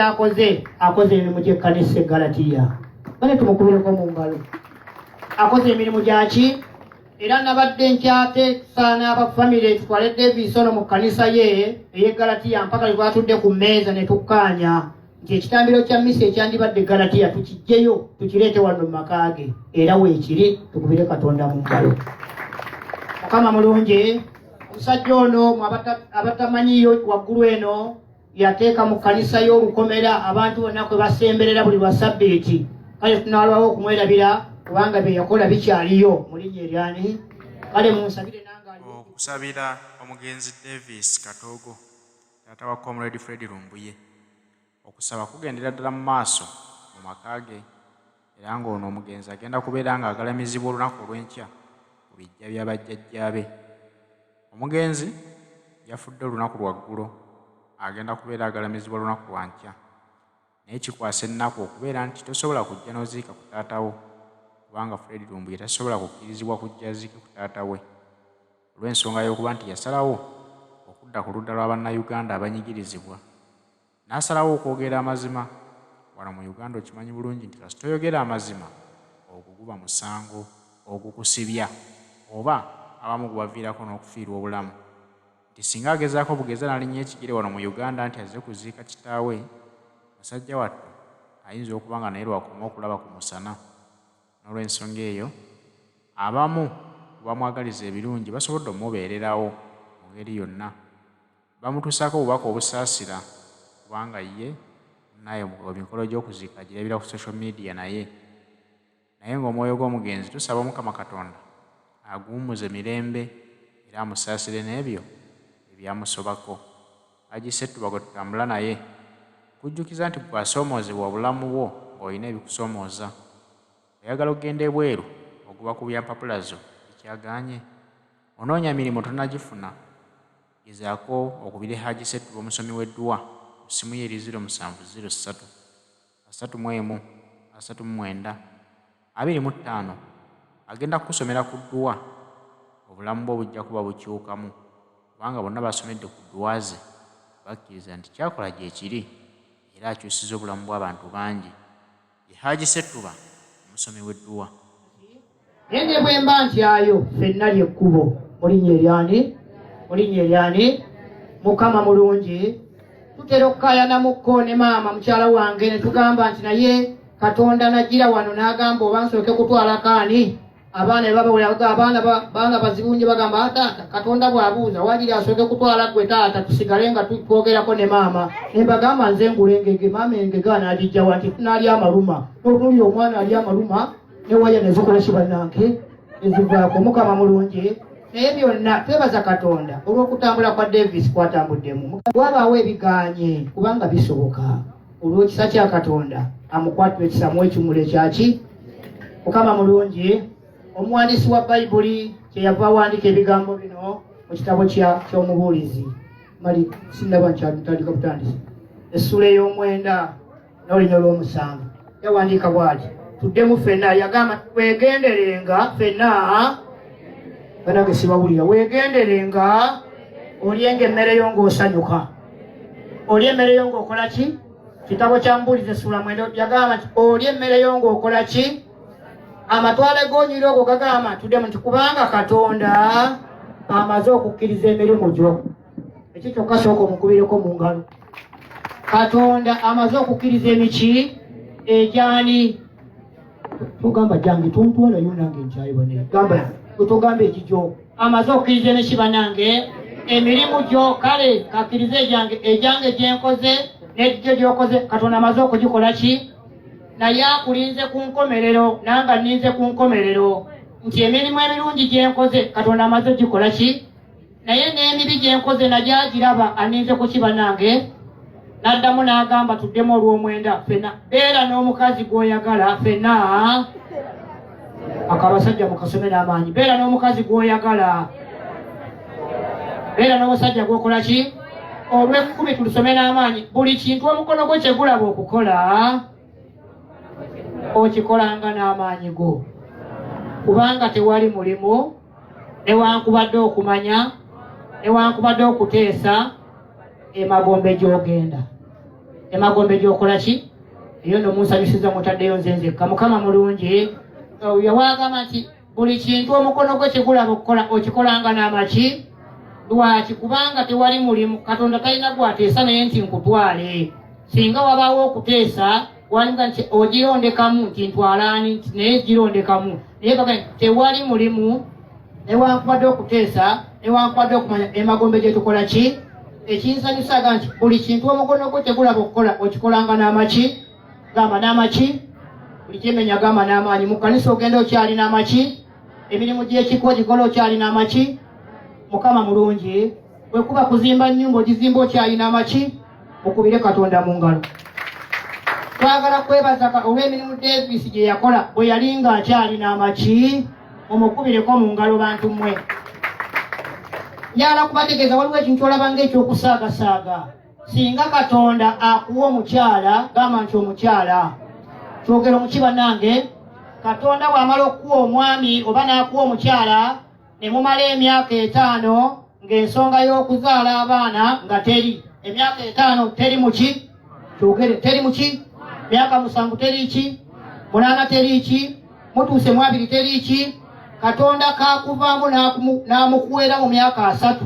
Akoze akoze emirimu gy'ekkanisa e Galatiya. Bane tumukubireko mu ngalo. Akoze emirimu gyaki? Era nabadde nkyateesa n'aba famire tutwale Davis ono mu kkanisa ye ey'e Galatiya mpaka lwe twatudde ku mmeeza ne tukkaanya nti ekitambiro kya misa ekyandibadde Galatiya tukiggyeyo tukireete wano mu maka ge era weekiri tukubire Katonda mu ngalo. Mukama mulungi. Omusajja ono abatamanyiyo waggulu eno yateeka mu kkanisa y'olukomera abantu bonna kwe basemberera buli lwa sabbiiti kale tunaalwawo okumwerabira kubanga bye yakola bikyaliyo mu linnya eryani kale munsabire nange Okusabira omugenzi Davis Katoogo, taata wa Comrade Fred Lumbuye. Okusaba kugendera ddala mu maaso mu maka ge era ng'ono omugenzi agenda kubeera ng'agalamizibwa olunaku olw'enkya ku biggya bya bajjajjaabe. Omugenzi yafudde olunaku lwa ggulo agenda kubeera agalamizibwa lunaku lwa nkya naye kikwasa ennaku okubeera nti tosobola kujja n'oziika ku taata wo kubanga Fred Lumbuye tasobola kukkirizibwa kujja aziike ku taata we olw'ensonga y'okuba nti yasalawo okudda ku ludda lwa Bannayuganda abanyigirizibwa n'asalawo okwogera amazima. Wano mu Uganda okimanyi bulungi nti kasita oyogera amazima ogwo guba musango ogukusibya oba abamu gubaviirako n'okufiirwa obulamu. Nti singa agezaako bugeza n'alinnya ekigere wano mu Uganda nti azze kuziika kitaawe, musajja wattu ayinza okuba nga naye lw'akoma okulaba ku musana. N'olwensonga eyo, abamu ku bamwagaliza ebirungi basobodde omubeererawo mu ngeri yonna. Bamutuusaako obubaka obusaasira kubanga ye munnaye emikolo gy'okuziika agirabira ku social media naye naye ng'omwoyo gw'omugenzi tusaba Omukama Katonda aguwummuze mirembe era amusaasire n'ebyo ebyamusobako. Haji Ssettuba gwe tutambula naye nkujjukiza nti ggwe asoomoozebwa obulamu bwo ng'olina ebikusoomooza. Oyagala okugenda ebweru ogoba ku bya mpapula zo bikyagaanye? Onoonya mirimu tonnagifuna? Gezaako okubire Haji Ssettuba omusomi w'edduwa ku ssimu ye eri 0703 31 39 25 agenda kukusomera ku dduwa obulamu bwo bujja kuba bukyukamu kubanga bonna basomedde ku dduwa ze bakkiriza nti ky'akola gyekiri era akyusizza obulamu bw'abantu bangi. Ye Haji Ssettuba omusomi w'edduwa. Naye ne bwe mba ntyayo, ffenna ly'ekkubo. Mu linnya eryani? Mu linnya eryani? Mukama mulungi. Tutera okukaayanamuko ne maama mukyala wange ne tugamba nti naye Katonda najjira wano n'agamba oba nsooke kutwalako ani? Abaana ne babawulira bagamba abaana baana bazibu nnyo bagamba ah, taata Katonda bw'abuuza waakiri asooke kutwala ggwe taata tusigale nga twogerako ne maama. Ne mbagamba nze ngula engege maama engege anaagiggya wa nti tunaalya amaluma. N'otunuulira omwana alya amaluma ne waya ne zikola ki bannange ezivaako. Mukama mulungi. Naye byonna twebaza Katonda olw'okutambula kwa Davis kwatambuddemu. Wabaawo ebigaanye kubanga bisoboka. Olw'ekisa kya Katonda amukwatira ekisa amuwe ekiwummulo ekyaki. Mukama mulungi. Omuwandiisi wa Bayibuli kyeyava awandiika ebigambo bino mu kitabo ky'Omubuulizi. Mali sinnaba nkyatandika butandisi. Essuula ey'omwenda n'olunya olw'omusanvu yawandiika bw'ati, tuddemu ffenna. Yagamba weegenderenga ffenna, banange sibawulira, weegenderenga olyenga emmere yo ng'osanyuka, olye emmere yo ng'okola ki? Kitabo kya Mubuulizi essuula 9 yagamba nti olye emmere yo ng'okola ki? Amatwale g'onyira ogwo gagamba tuddemu nti kubanga Katonda amaze okukkiriza emirimu gyo. Ekyo kyokka sooka omukubireko mu ngalo. Katonda amaze okukkiriza emiki egyani tugamba jange tontwalayo nange nkyayi bane gamba tugamba ekikyo amaze okukkiriza emiki banange emirimu gyo kale kakkirize ejange ejange gyenkoze n'egigyo gyokoze Katonda amaze okugikola ki naye akulinze ku nkomerero nanga nninze ku nkomerero nti emirimu emirungi gyenkoze Katonda amaze ogikola ki naye n'emibi gye nkoze nagyo agiraba aninze kuki banange n'addamu n'agamba tuddemu olw'omwenda ffena beera n'omukazi gw'oyagala ffena ako abasajja mukasome n'amaanyi beera n'omukazi gw'oyagala beera n'omusajja gw'okola ki olw'ekkumi tulusome n'amaanyi buli kintu omukono gwo kye gulaba okukola okikolanga n'amaanyi go kubanga tewali mulimu newankubadde okumanya newankubadde okuteesa emagombe gy'ogenda. Emagombe gy'okola ki? Eyo nno munsanyusiza mutaddeyo nze nzekka. Mukama mulungi. Yawagamba nti buli kintu omukono gwe kyegulaba okukola okikolanga n'amaki. Lwaki? Kubanga tewali mulimu, Katonda talina gwateesa naye nti nkutwale. Singa wabaawo okuteesa walinga nti ogirondekamu nti ntwalaani nti naye girondekamu, naye baga nti tewali mulimu newankubadde okuteesa newankubadde okumanya emagombe gye tukola ki. Ekinsanyusa aga nti buli kintu omukono gwo tegulaba okukola okikolanga n'amaki. Gamba n'amaki. Buli kyemenya gamba n'amaanyi. Mu kkanisa ogenda okyali n'amaki, emirimu gy'ekiko ogikola okyali n'amaki. Mukama mulungi. Bwe kuba kuzimba nnyumba ogizimba okyalina amaki. Mukubire Katonda mu ngalo. Twagala kwebaza olw'emirimu Davis gye yakola bwe yali ng'akyalina amaki. Mumukubireko mu ngalo bantu mmwe. Njagala kubategeeza waliwo ekintu ky'olaba ng'ekyokusaagasaaga. Singa Katonda akuwa omukyala, gamba nti omukyala. Kyogera omuki bannange? Katonda bw'amala okukuwa omwami oba n'akuwa omukyala ne mumala emyaka 5 ng'ensonga y'okuzaala abaana nga teri. Emyaka 5 teri muki? Kyogere, teri muki? Myaka 7 teri ki? 8 teri ki? Mutuuse mu 2 teri ki? Katonda kakuvaamu n'amukuweera mu myaka 3.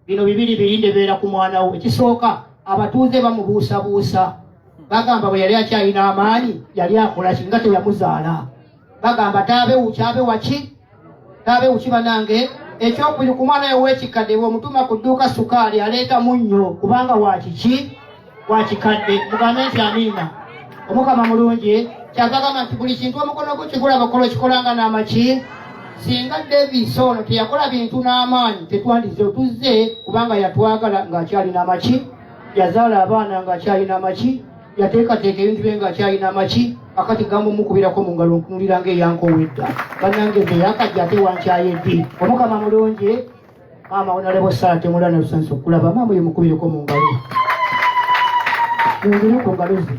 Bino bibiri birinde beera ku mwana wo. Ekisooka, abatuuze bamubuusabuusa. Bagamba bwe yali akyalina amaanyi yali akola ki nga teyamuzaala. Bagamba taabe kyabe waki? Taabe wuki bannange. Ekyokubiri, ku mwana we w'ekikadde bw'omutuma ku dduuka sukaali aleeta munnyo kubanga wa kiki? Wa kikadde. Mugambe nti amiina. Omukama mulungi. Kyava agamba nti buli kintu omukono gwo kigulaba kola okikolanga n'amaki. Singa Davis ono teyakola bintu n'amaanyi tetwandize tuzze, kubanga yatwagala ng'akyalina amaki, yazaala abaana ng'akyalina amaki, yateekateeka ebintu bye ng'akyalina amaki. Akati gamumukubirako mu ngalo ntunulira ng'eyankowedda. Bannange nze yakajja ate wankyaye ddi? Omukama mulungi. Maama onalebo Sara Temulana, lusanyusa okulaba. Maama oyo mukubireko mu ngalo, mungire ku ngalo ze.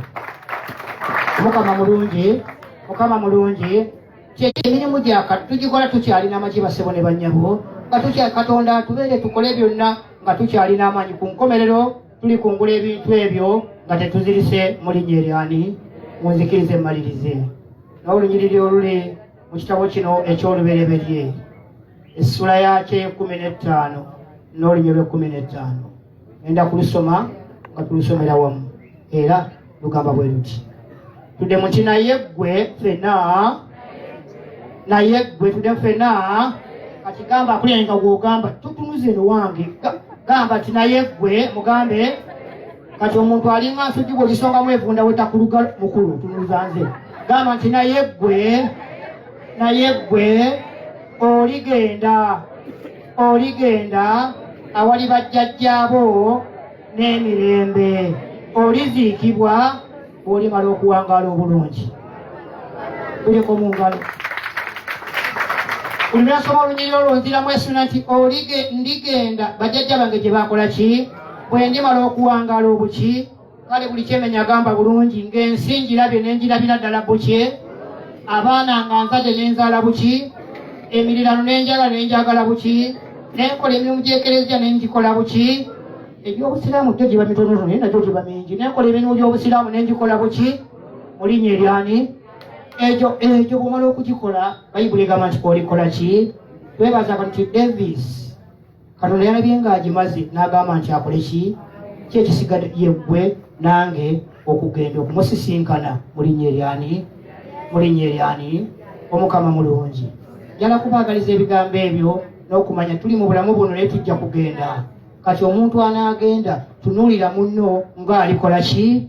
Omukama mulungi, Mukama mulungi. Emirimu gyaka tugikola tukyalina amagi basebo ne bannyabo, nga tukyali Katonda atubeere tukole byonna nga tukyalina amaanyi. Ku nkomerero tulikungula ebintu ebyo nga tetuzirise mu linnya eryani. Munzikirize mmalirize n'olunyiriri oluli mu kitabo kino eky'Olubereberye, essula yaakyo ey'ekkumi n'ettaano n'olunyiriri lw'ekkumi n'ettaano. Ngenda kulusoma nga tulusomera wamu, era lugamba bwe luti. Tudde mu nti naye ggwe ffenna, naye ggwe tudde ffenna. Kati gamba akulira nga gw'ogamba tutunuze eno wange, gamba nti naye ggwe, mugambe. Kati omuntu alinga nsujju bw'ogisongamu evunda wetakuluga. Mukulu tunuza nze, gamba nti naye ggwe, naye ggwe oligenda, oligenda awali bajjajjaabo n'emirembe, oliziikibwa bw'olimala okuwangaala obulungi. Bireko mu ngalo. Buli lwasoma olunyiriri olwo nziramu esuna nti olige ndigenda bajjajja bange gye bakola ki bwe ndimala okuwangaala obuki. Kale buli kyemenya agamba bulungi ng'ensi ngirabye ne ngirabira ddala buki, abaana nga nzadde ne nzaala buki, emirirano ne njagala ne njagala buki, ne nkola emirimu gy'ekereziya ne ngikola buki, egy'obusiraamu gyo giba mitonotono naye nagyo giba mingi, ne nkola emirimu gy'obusiraamu ne ngikola buki mu linnya eryani. Egyo egyo bw'omala okugikola, Bayibuli egamba nti olikola ki? Twebaza nti Davis Katonda yalabye ng'agimaze n'agamba nti akole ki? Ki ekisigadde? Ye ggwe nange okugenda okumusisinkana mu linnya eryani? Mu linnya eryani? Omukama mulungi. Njala kubaagaliza ebigambo ebyo n'okumanya tuli mu bulamu buno naye tujja kugenda. Kati omuntu anaagenda, tunuulira munno ng'alikola ki?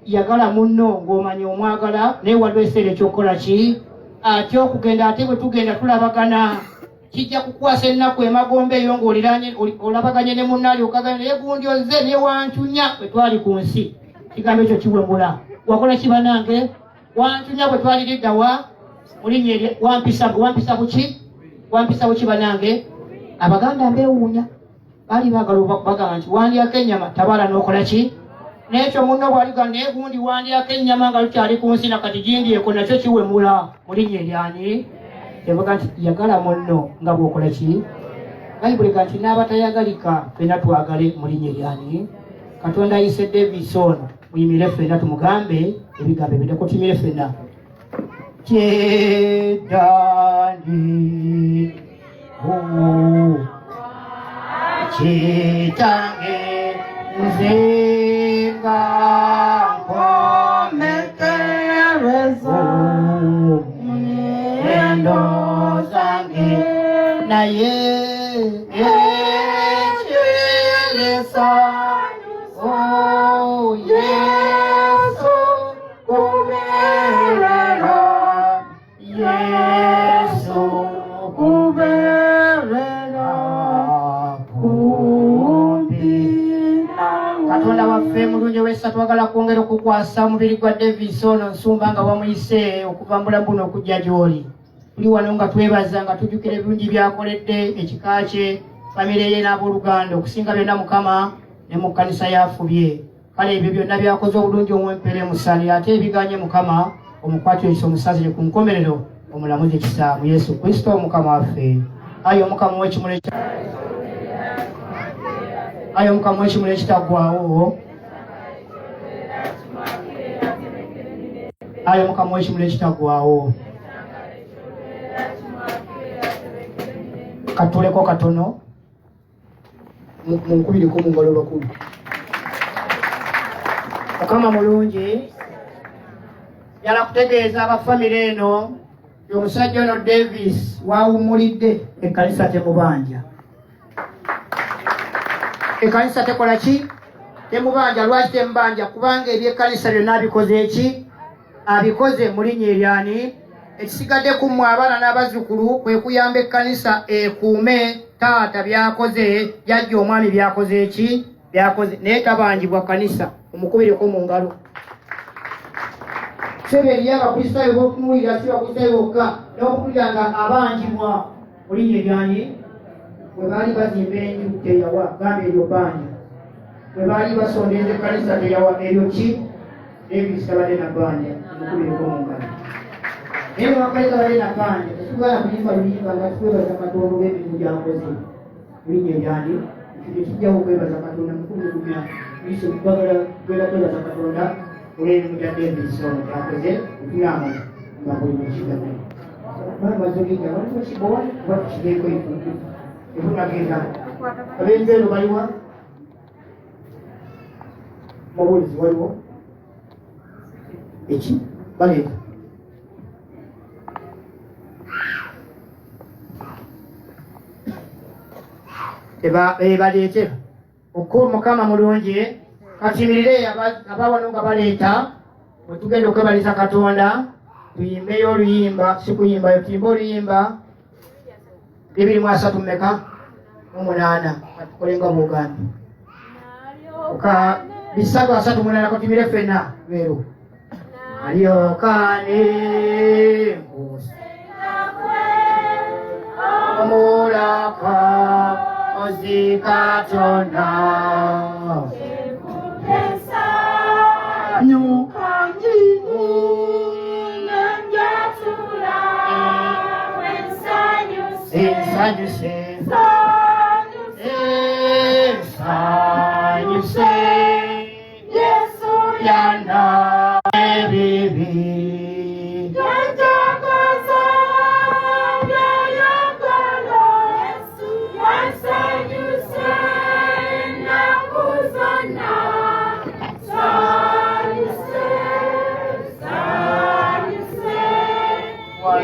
Yagala munno ng'omanya omwagala, naye waliwo ekiseera eky'okukola ki? Ate okugenda, ate bwe tugenda tulabagana, kijja kukwasa ennaku emagombe eyo ng'oliranye olabaganye ne munno alyokaganye naye gundi ozze ne wancunya bwe twali ku nsi. Kigambo ekyo kiwemula. Wakola ki bannange? Wancunya bwe twali liddawa mu linnya erya wampisa, wampisa buki? Wampisa buki bannange? Abaganda mbeewuunya, baali baagala bagamba nti wandyako ennyama tabaala n'okola ki? N'ekyo munno bw'aliga naye gundi wandyako ennyama nga lukyali ku nsi na kati gindyeko, nakyo kiwemula mu linnya eryani? Evuga nti yagala munno nga bw'okola ki? Bayibuli ega nti n'abatayagalika ffenna twagale mu linnya eryani? Katonda ayise Davis ono. Muyimire ffenna tumugambe ebigambo ebiddako, tuyimire ffenna. Kyedandi kitange nze nga nkomekereza ngendo zange naye ekirisa oh Yesu kubeerera Yesu kubeerera kumpi. Katonda waffe mulungi ow'ekisa, twagala kwongera okukwasa omubiri gwa Davis ono nsumba nga wamuyise okuva mu bulamu buno okujja gy'oli. Tuli wano nga twebaza nga tujjukira ebirungi by'akoledde ekika kye, famire ye n'abooluganda, okusinga byonna Mukama ne mu kkanisa yafubye. Kale ebyo byonna byakoze obulungi omwempere emusaanira, ate ebiganye Mukama omukwatire ekisa omusaasire ku nkomerero omulamuze ekisa mu Yesu Kristo Omukama waffe. Ayi Omukama ow'ekimuli ayi Omukama ow'ekimuli ekitaggwaawo, ayi Omukama ow'ekimuli ekitaggwaawo. Katuleko katono munkubireko mu ngalo bakulu. Mukama mulungi. Njala kutegeeza abafamire eno omusajja ono Davis wawummulidde ekkanisa temubanja. Ekkanisa tekola ki? Temubanja. Lwaki temubanja? Kubanga ebyekkanisa byonna abikoze eki? Abikoze mu linnya eryani? Ekisigadde ku mmwe abaana n'abazzukulu kwe kuyamba ekkanisa ekuume taata byakoze, jjajja omwami byakoze eki? Byakoze, naye tabanjibwa kkanisa. Omukubireko mu ngalo. Sebe eriyo Abakristaayo b'okutunuulira, si Bakristaayo bokka, n'okutuulira nga abanjibwa mu linnya eryani? Bwe baali bazimba enju teyawa, gamba eryo bbanja. Bwe baali basondeeza ekkanisa teyawa, eryo ki? Davis tabadde na bbanja, omukubireko mu ngalo. Naye newakali tabadde na bbanja, tetugaana kuyimba luyimba nga twebaza Katonda olw'emirimu gy'akoze mu linnya eryani? Ekyo tekijjawo okwebaza Katonda. Mukubigumya iso twagala tugenda kwebaza Katonda olw'emirimu gya Davis ono gyakoze. Otunaamala nga buli mukigamu bamazogejja waliwo kibowa oba tukigeeko efunagenda. Abenju eno baliwa? Mubuulizi waliwo eki baleeta baleete okko. Mukama mulungi. Katimirire abawano nga baleeta bwe tugenda okwebaliza Katonda. Tuyimbeyo oluyimba, si kuyimbayo, tuyimbe oluyimba 238 mmeka mu 8. Katukole nga bwogambye ka 338. Katumire ffenna lwero alyokane omulaka ozi Katonda Nyuka njini nenjatula ensanyuse ensanyuse Yesu yana ebibi yanjagaza byayagala yansanyuse ennaku zonna sanyuse sanyuse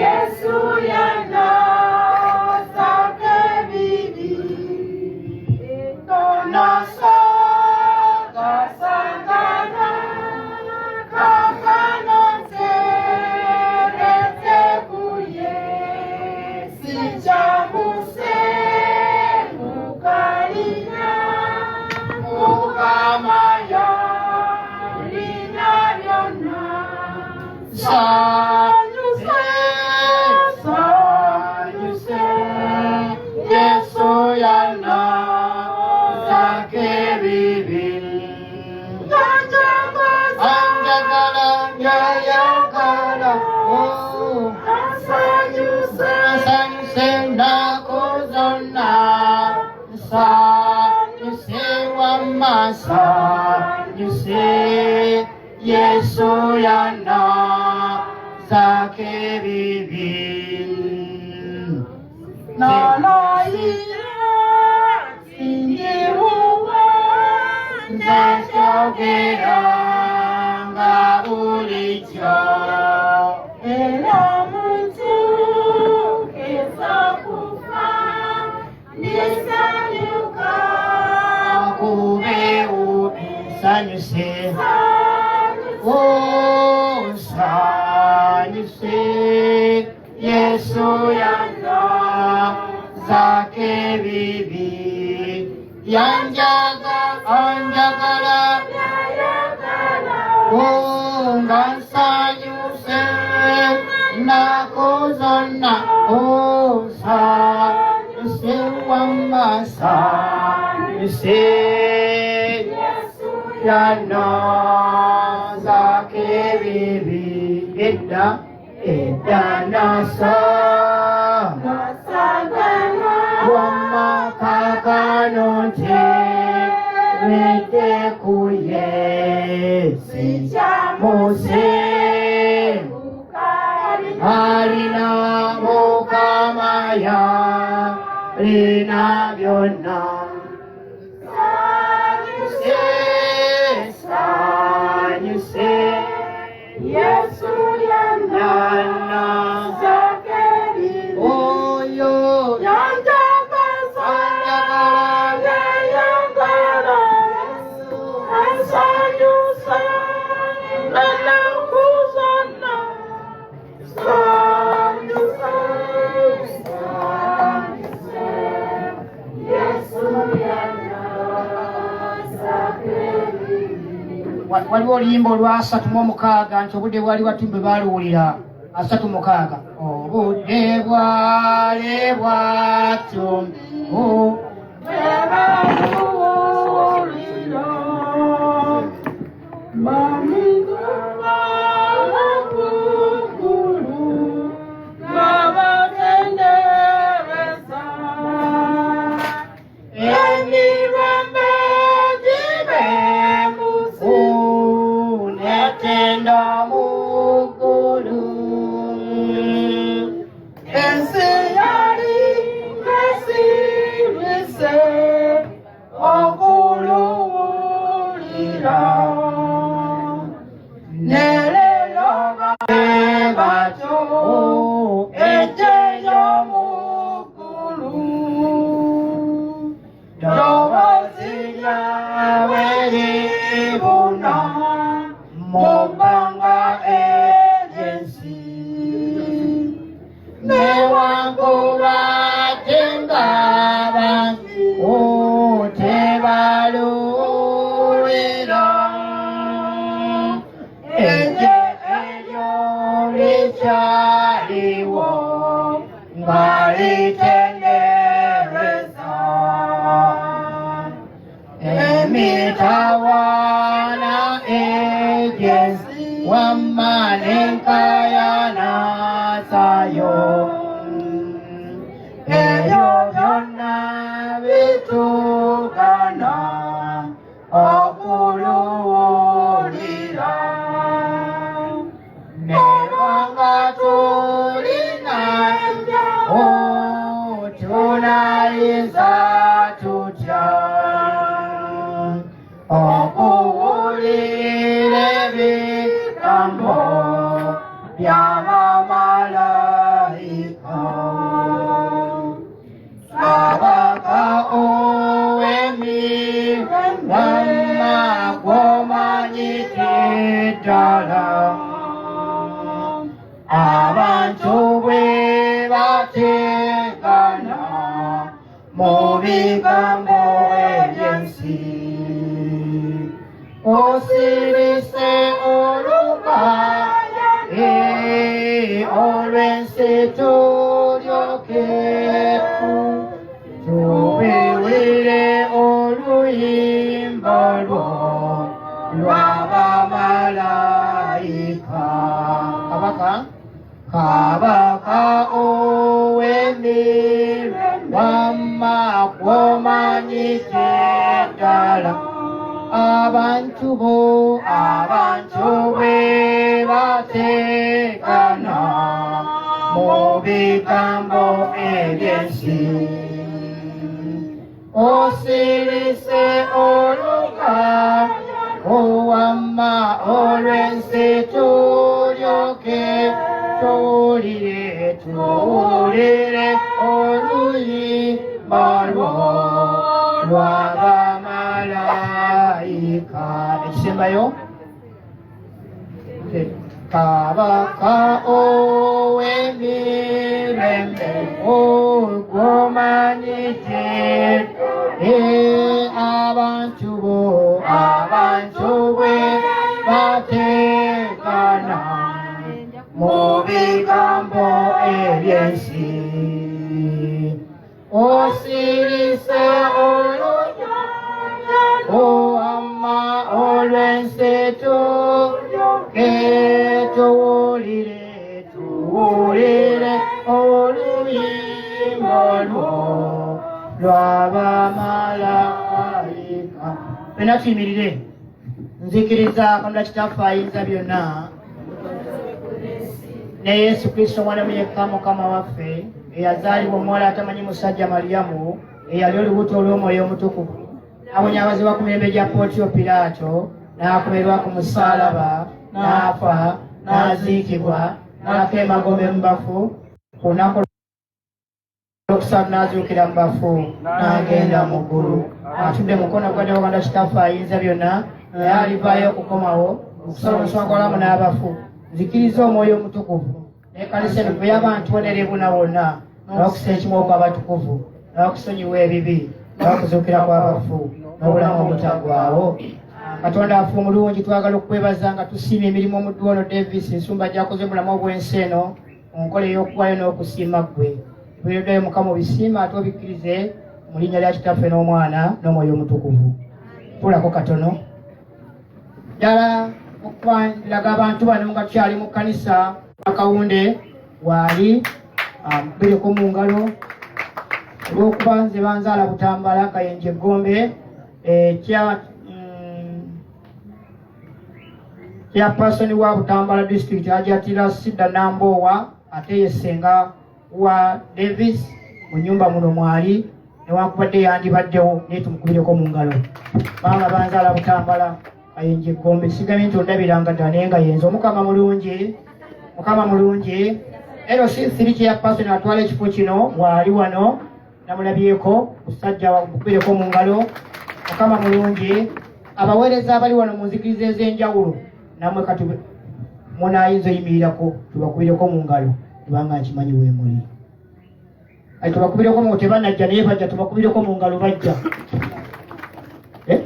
Yesu yanazako ebibi tonasongasangana kakano nterete kuye sikyamuse mukalina Mukama yalina byonna sanyuse sanyuse Yesu yanazako ebibi anjagala byayagala oh. Asanyuse nsanyuse ennaku zonna nsanyuse wamma nsanyuse. Yannazaako ebibi. Nalayira nti wuwe. Nze kyogera nga bulijjo. Era omuntu keza kufa ndisanyuka. Nkubeewo nsanyuse. Oh, nsanyuse, Yesu yannazaako ebibi, yanjaga anjagala. Oh, nga nsanyuse nnaku zonna. Oh, nsanyuse, wamma nsanyuse, yannazaako ebibi. Edda edda nasa wamma kaakano nteredde ku ye sikyamuse alina Mukama yalina byonna. Sanyuse, sanyuse. Yesu yannazaako ebibi. Oyo Yanjagaza, yayagala, ansanyusa ennaku zonna. Sanyusa, sanyuse, Yesu yannazaako ebibi. Waliwo oluyimba olwa 36 nti obudde bwali bwatumbe baaluwulira 36 obudde bwali bwatumbe. Tebaluwulira, bamukuba ku ggulu nga batendereza. Emirembe gibe mu nsi. N'ettendo mu ggulu. Ensi yali ng'esirise okuluwulira. Ne leero batyo eggye ly'omu ggulu ddoboozi lyabwe libuna mu bbanga ery'ensi. Newankubadde ng'abantu tebaluwulira, eggye eryo likyaliwo nga litendereza. Emitawaana egy'ensi wamma n'enkaayana zaayo, ebyo byonna bitugaana okuluwulira. Nebanga tulina tunayinza tutya okuwulira ebigambo by'abamalayika? Kabaka ow'emirembe, wamma gw'omanyidde ddala abantu bwe bategana mu bigambo eby'ensi. Osirise oluga olw'ensi tulyoke tubiwire oluyimba lwo lw'abamalayika. Kabaka, Kabaka ow'emirembe, wamma gw'omanyidde ddala. Abantu bo, Abantu bwe bateekana mu bigambo eby'ensi, Osirise oluga owamma olw'ensi, tulyoke tuwulire, tuwulire oluyimba lwo lw'abamalayika. Ekisembayo, Kabaka ow'emirembe, ogwomanyite abantu bo, Abantu bwe bateekana mu bigambo eby'ensi, Osirise olunya owamma olw'ensi, tulyoke tuwulire, tuwulire oluyimba lwo lw'abamalayika. Fenna tuyimirire. Nzikiriza Katonda Kitaffe ayinza byonna, ne Yesu Kristo omwana mu yekka Mukama waffe, eyazaalibwa omuwala atamanyi musajja Mariyamu, eyali olubuto olw'Omwoyo Omutukuvu, n'abonyaabazibwa ku mirembe gya Pontiyo Piraato, n'akomerwa ku musaalaba, n'afa, n'aziikibwa, n'akka emagombe mu bafu, ku lunaku olwokusatu n'azuukira mu bafu, n'agenda mu ggulu, atudde mukono gwa ddyo Katonda Kitaffe ayinza byonna, naye alivaayo okukomawo okusala omusango gw'abalamu n'abafu. Nzikiriza Omwoyo Omutukuvu n'ekkanisa entukuvu y'abantu onerebuna wonna, n'okusa ekimu okw'abatukuvu, n'okusonyiwa ebibi, n'okuzuukira kw'abafu, n'obulamu obutaggwaawo. Katonda afe omulungi, twagala okukwebaza nga tusiima emirimu omuddu ono Davis Nsumba gy'akoze mu bulamu obw'ensi eno mu nkola ey'okuwaayo n'okusiima ggwe. Ebiweereddwayo Mukama obisiima ate obikkirize mu linnya lya Kitaffe n'Omwana n'Omwoyo Omutukuvu. Tuulako katono. Ddala okulaga abantu bano nga tukyali mu kkanisa Akawunde waali amukubireko mu ngalo olw'okuba nze banzaala Butambala Kayenje Gombe, ekya chairperson wa Butambala district Hajatira Sida Namboowa, ate ye ssenga wa Davis, mu nyumba muno mwali newankubadde yandibaddewo, naye tumukubireko mu ngalo. Maama banzaala Butambala Kayenje Gombe, sigambye nti ondabiranga ddala naye nga yenze. Omukama mulungi, Mukama mulungi. Ero si siri chairperson atwala ekifo kino waali wano, namulabyeko musajja, mukubireko mu ngalo. Mukama mulungi. Abaweereza abali wano mu nzikiriza ez'enjawulo, namwe kati munaayinza oyimirirako tubakubireko mu ngalo, kubanga nkimanyi weemuli. Ayi, tubakubireko mu, tebanajja naye bajja, tubakubireko mu ngalo, bajja. Eh?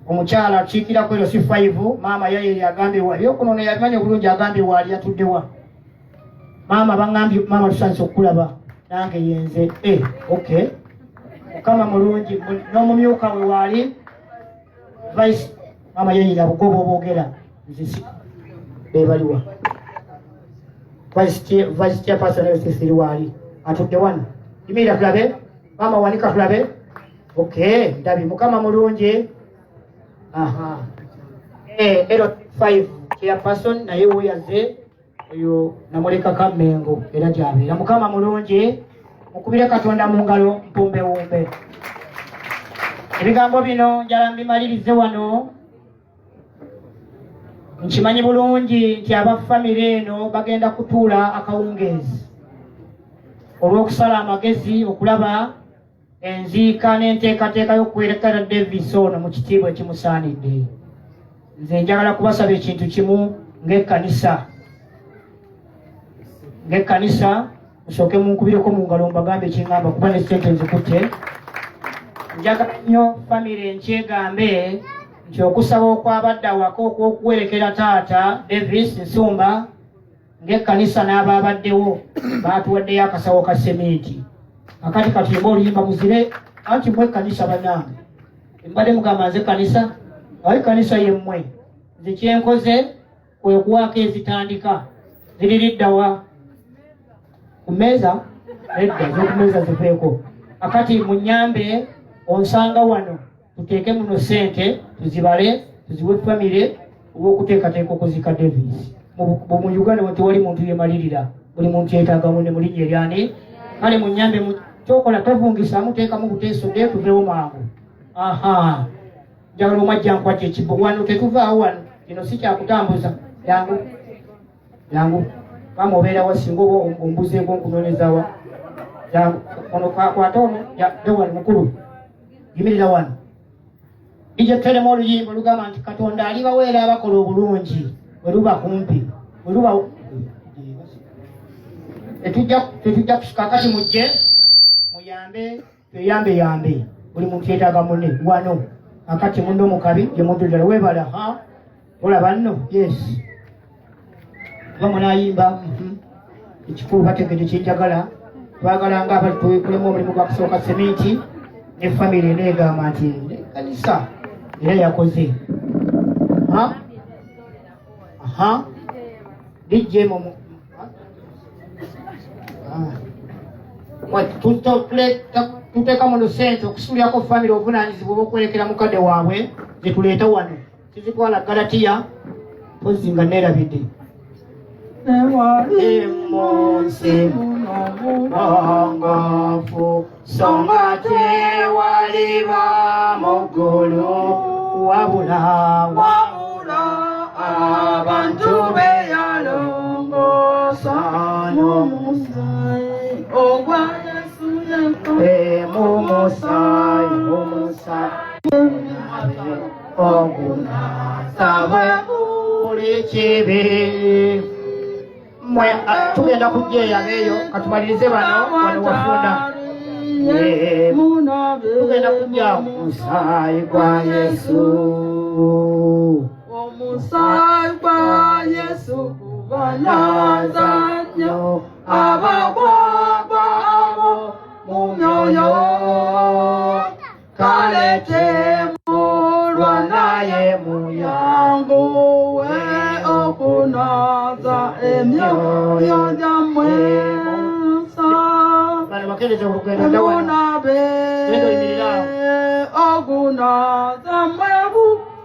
Omukyala akiikirako ero si 5, maama yayeri agambye wali okunono, yabimanyi obulungi, agambye waali yatuddewa. Maama baŋŋambye, maama tusanyusa okukulaba, nange yenze. Eh, okay, Mukama mulungi. N'omumyuka we waali, vice maama yenyini abugoba obwogera nze si bebaliwa, vice chairperson LCC waali atudde wano. Yimirira tulabe, maama wanika tulabe. Okay, ndabi. Mukama mulungi. Aha, eh, L5 chairperson naye weyaze oyo namulekako Mengo era gyabeera. Mukama mulungi, mukubire Katonda mu ngalo mpumbewumbe. Ebigambo bino njala mbimalirize wano. Nkimanyi bulungi nti aba famire eno bagenda kutuula akawungeezi olw'okusala amagezi okulaba enziika n'enteekateeka y'okuwerekera Davis ono mu kitiibwa ekimusaanidde. Nze njagala kubasaba ekintu kimu ng'ekkanisa, musooke munkubireko mu ngalo mbagambe ekiŋŋamba, kuba ne ssente nzikutte. Njagala nnyo famire nkyegambe nti okusaba okwabadde awaka okw'okuwerekera taata Davis Nsumba, ng'ekkanisa n'abaabaddewo baatuwaddeyo akasawo ka seminti. Kakati katuyimba oluyimba muzire, anti mwe ekkanisa bannange mbadde mugamba nze kanisa, ayi kanisa yemmwe. Nze kyenkoze kwe kuwaako ezitandika ziririddawa ku mmeeza, nedda, ez'oku mmeeza ziveeko. Akati munyambe onsanga wano tuteeke muno sente tuzibale tuziwe famire olw'okuteekateeka okuziika Davis. Mu Uganda tewali muntu yemalirira, buli muntu yeetaaga munne mu linnya eryani. Kale munyambe kyokola tovungisaamu, teekamu buteesodde tuveewo mangu. Aha, njagala omwajja nkwata ekibbo wano, tetuvaawo wano, kino si kyakutambuza. Jangu jangu, maama obeera wa singa oba ombuzeeko nkunoonyezawa. Jangu ono kwata ono de wano mukulu, yimirira wano. Ije tuteremu oluyimba olugamba nti Katonda alibaweera abakola obulungi bwe luba kumpi, bwe luba tetujja kusika. Kati mujje muyambe, tweyambe yambe, buli muntu yeetaaga munne wano. Akati munno mu kabi ye muntu ddala weebala. Ha, olaba nno, yes, oba munayimba ekikulu bategedde kyenjagala. Twagala nga abali tukulemu omulimu gwa kusooka seminti ne famire eneegamba nti ekkanisa era yakoze. Ha? Aha, DJ mu tuteeka muno sente okusuulyako famire obuvunaanyizibwa obw'okwerekera mukadde waabwe zetuleeta wano, tuzitwala Galatiya mpozi nga neerabidde. Tewali munsi muno mulongoofu so nga tewaliba mu ggulu wabula wabula abantu be yalongoosa n'omusaayi ogwa Yesu yekka. Mu musaayi, mu musaayi ogunaasabwe buli kibi. Mwe tugenda kujja eyo abeeyo, katumalirize bano wano wafunda. Tugenda kujja musaayi gwa Yesu. Omusaayi gwa Yesu gubanaaza nnyo abagwagwa abo mu myoyo, kale temulwa naye muyanguwe okunaaza emyoyo gyammwe. Bano bakendeeza olugendo dda wano. Munabe Genda oyimirire awo. Ogunaaza mmwe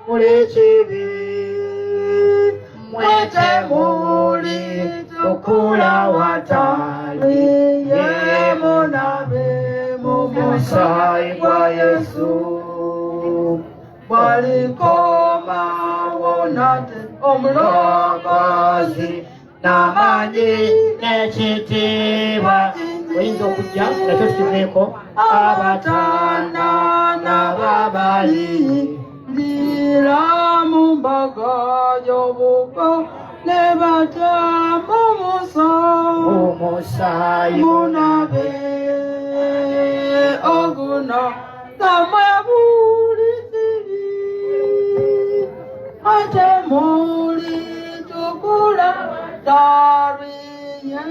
buli kibi mwe temuli tukula watali ye munabe mu musaayi gwa Yesu bwalikomawo nate omulokozi n'amaanyi n'ekitiibwa. Oyinza okujja nakyo tukiveeko. Abatana n'ababali lira mu mbaga y'obuko ne batamu musa omusaayi munabe oguna namwe buli kibi ate muli tukula tari ye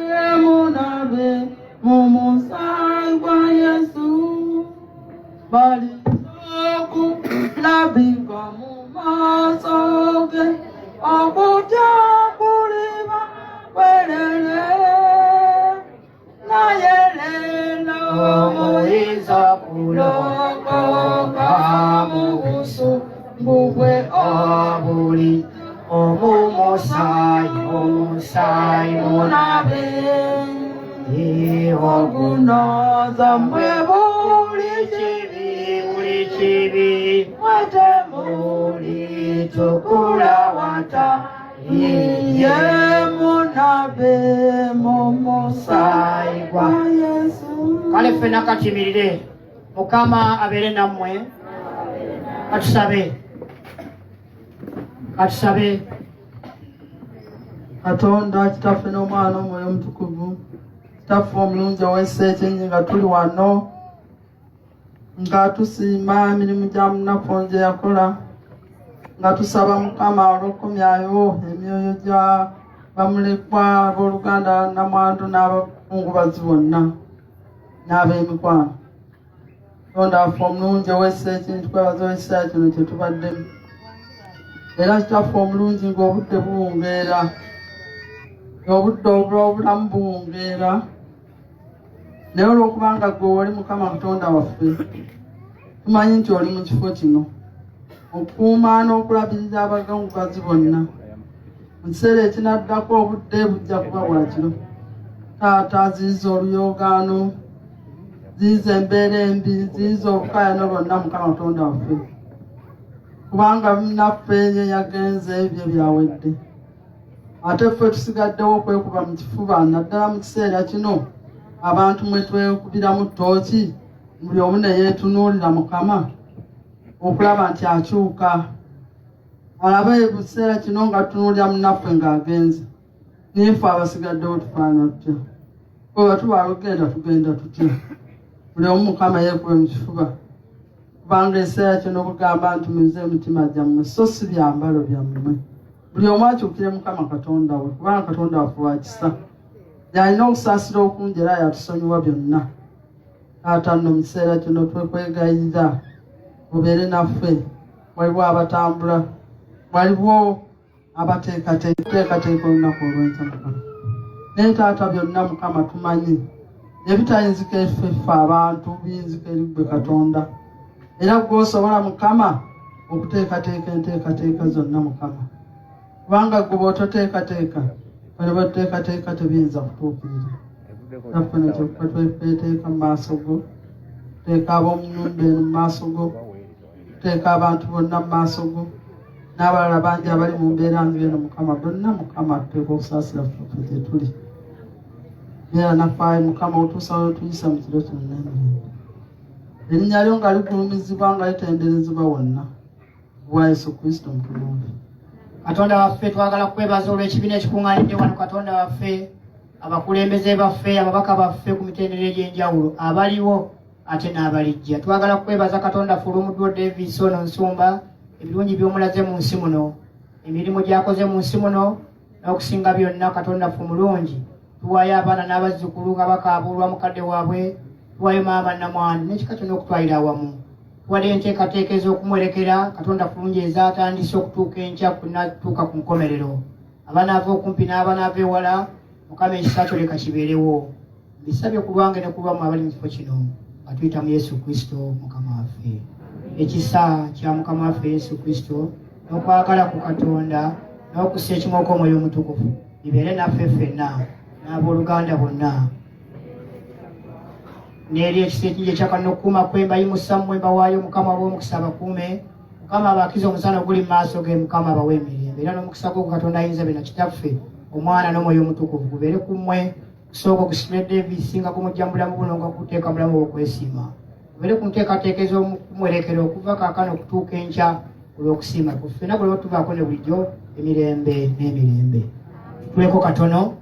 munabe mu musaayi gwa Yesu balikulabika mu maaso ge okutya kuliba kwerere naye leero omuyinza kulokoka mu busungu bwe obuli omumusaayi omusaayi munabe ogunaaza mmwe buli kibi buli kibi mwete muli tukula wata ye munabe mu musaayi gwa Yesu. Kale ffenna katimirire, Mukama abeere nammwe. Katusabe, katusabe. Katonda Kitaffe n'Omwana Omwoyo Omutukuvu, Kitaffe omulungi ow'essa ekingi, nga tuli wano nga tusiima emirimu gya munafu gye yakola, nga tusaba Mukama olw'okukomyayo emyoyo gya bamulekwa, abooluganda, namwandu n'abakungubazi bonna n'ab'emikwano. Katonda waffe omulungi ow'essa ekingi, tukwebaza olw'ekiseera kino kye tubaddemu. Era Kitaffe omulungi, ng'obudde buwungeera, obudde obw'obulamu buwungeera. Naye olw'okubanga ggwe oli Mukama Katonda waffe, tumanyi nti oli mu kifo kino okukuuma n'okulabirira abagangubazi bonna. Mu kiseera ekinaddako obudde bujja kuba bwa kiro. Taata, ziyiza oluyoogaano, ziyiza embeera embi, ziyiza obukaayano bwonna, Mukama Katonda waffe, kubanga naffe ye yagenze ebyo byawedde. Ate ffe tusigaddewo okwekuba mu kifuba, naddala mu kiseera kino abantu mwe twekubiramu ttooki, buli omu ne yeetunuulira Mukama okulaba nti akyuka alabe ekiseera kino nga tutunuulira munnaffe ng'agenze. Naye ffe abasigaddewo tufaanana tutya? Bwe tuba tugenda tugenda tutya? Buli omu Mukama yeekube mu kifuba, kubanga ekiseera kino okugamba nti muze emitima gyammwe so si byambalo byammwe. Buli omu akyukire Mukama Katonda we, kubanga Katonda waffe wa kisa, yalina okusaasira okungi era yatusonyiwa byonna. Taata, nno mu kiseera kino twekwegayirira obeere naffe. Waliwo abatambula, waliwo abateekateeka olunaku olw'enkya, Mukama. Naye taata, byonna Mukama tumanyi ebitayinzika effe ffe abantu biyinzika eri ggwe Katonda, era ggwe osobola Mukama okuteekateeka enteekateeka zonna, Mukama, kubanga ggwe bw'ototeekateeka, bwe batuteekateeka tebiyinza kutuukirira. Naffe no kyokka tweteeka mu maaso go, tuteeka ab'omu nnyumba eno mu maaso go, tuteeka abantu bonna mu maaso go, n'abalala bangi abali mu mbeera ng'eno, Mukama. Bonna Mukama tuteeka okusaasira ffe gye tuli. Beera naffe ayi Mukama otuusa wetuyisa mu kiro kyonna emirembe. Erinnya lyo nga ligulumizibwa, nga litenderezebwa wonna, bwa Yesu Kristo Mukama waffe. Katonda waffe, twagala kukwebaza olw'ekibiina ekikuŋŋaanidde wano. Katonda waffe, abakulembeze baffe, ababaka baffe ku mitendera egy'enjawulo abaliwo ate n'abalijja, twagala kukwebaza Katonda ffe olw'omuddu wo Davis ono Nsumba, ebirungi by'omulaze mu nsi muno, emirimu gy'akoze mu nsi muno, n'okusinga byonna, Katonda ffe omulungi, tuwaayo abaana n'abazzukulu nga bakaabuulwa mukadde waabwe, tuwaayo maama namwandu n'ekika kyonna okutwalira awamu. Tuwadde enteekateeka ez'okumuwerekera, Katonda fulungi, ezaatandise okutuuka enkya kunatuuka ku nkomerero, abanaava okumpi n'abanaava ewala. Mukama, ekisa kyo leka kibeerewo. Mbisabye ku lwange ne ku lwammwe abali mu kifo kino, nga tuyita mu Yesu Kristo Mukama waffe. Ekisa kya Mukama waffe Yesu Kristo n'okwagala ku Katonda n'okussa ekimu okw'Omwoyo Omutukuvu bibeere naffe ffenna n'abooluganda bonna n'eri ekisa ekingi ekyakana okukuuma kwe. Mbayimusa mmwe, mbawaayo Mukama ab'omukisa abakuume. Mukama abakiza omusana oguli mu maaso ge. Mukama abawe emirembe, era n'omukisa gwo Katonda ayinza byonna, Kitaffe, Omwana n'Omwoyo Omutukuvu, gubeere ku mmwe. Kusooka okusitula Davis nga gumujja mu bulamu buno, nga guteeka mu bulamu obw'okwesiima, gubeere ku nteekateeka ez'okumuwerekera okuva kaakano okutuuka enkya olw'okusiima ku ffenna gwe tuvaako ne bulijjo emirembe n'emirembe. Tuleko katono.